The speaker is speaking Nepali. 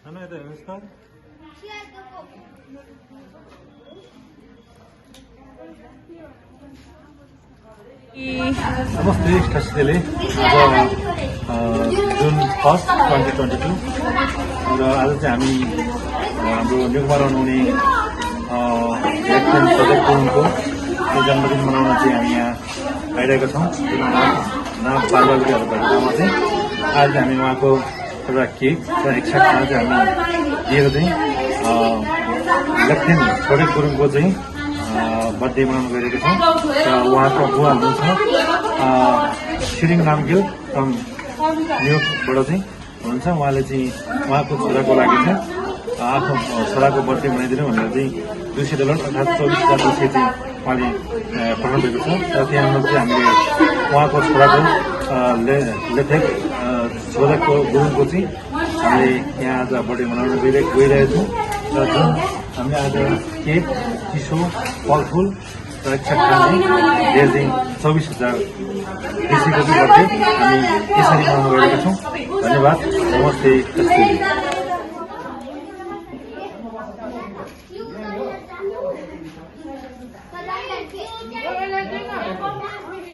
Ano ito? Namaskar. नमस्ते कसिले अब जुन 1 2022 र आज चाहिँ हामी हाम्रो न्युमाराउन हुने लेफ्टेन्ट सजक गुरुङको जन्मदिन मनाउन चाहिँ हामी यहाँ आइरहेका छौँ। नाम पार्वतीहरूको ठाउँमा चाहिँ आज हामी उहाँको एउटा केक र एक साथमा चाहिँ हामी दिएको चाहिँ लेफ्टेन्ट सजक गुरुङको चाहिँ बर्थडे मनाउन गइरहेको छौँ र उहाँको बुवा हुनुहुन्छ छिरिङ नामगेल फ्रम न्युयोर्कबाट चाहिँ हुनुहुन्छ। उहाँले चाहिँ उहाँको छोराको लागि चाहिँ आफ्नो छोराको बर्थडे मनाइदिनु भनेर चाहिँ $200 अर्थात् 24,000 रुपियाँ चाहिँ उहाँले पठाउनु भएको छ र त्यहाँबाट चाहिँ हामीले उहाँको छोराको लेथेक छोराको गुरुङको चाहिँ हामीले यहाँ आज बर्थडे मनाउन गइरहेको छौँ र जुन हामीले आज केक चिसो फलफुल र एक खाने धेरै चाहिँ 24,000 बेसीको चाहिँ बर्थडे हामी यसरी मनाउन गइरहेका छौँ। धन्यवाद। नमस्ते।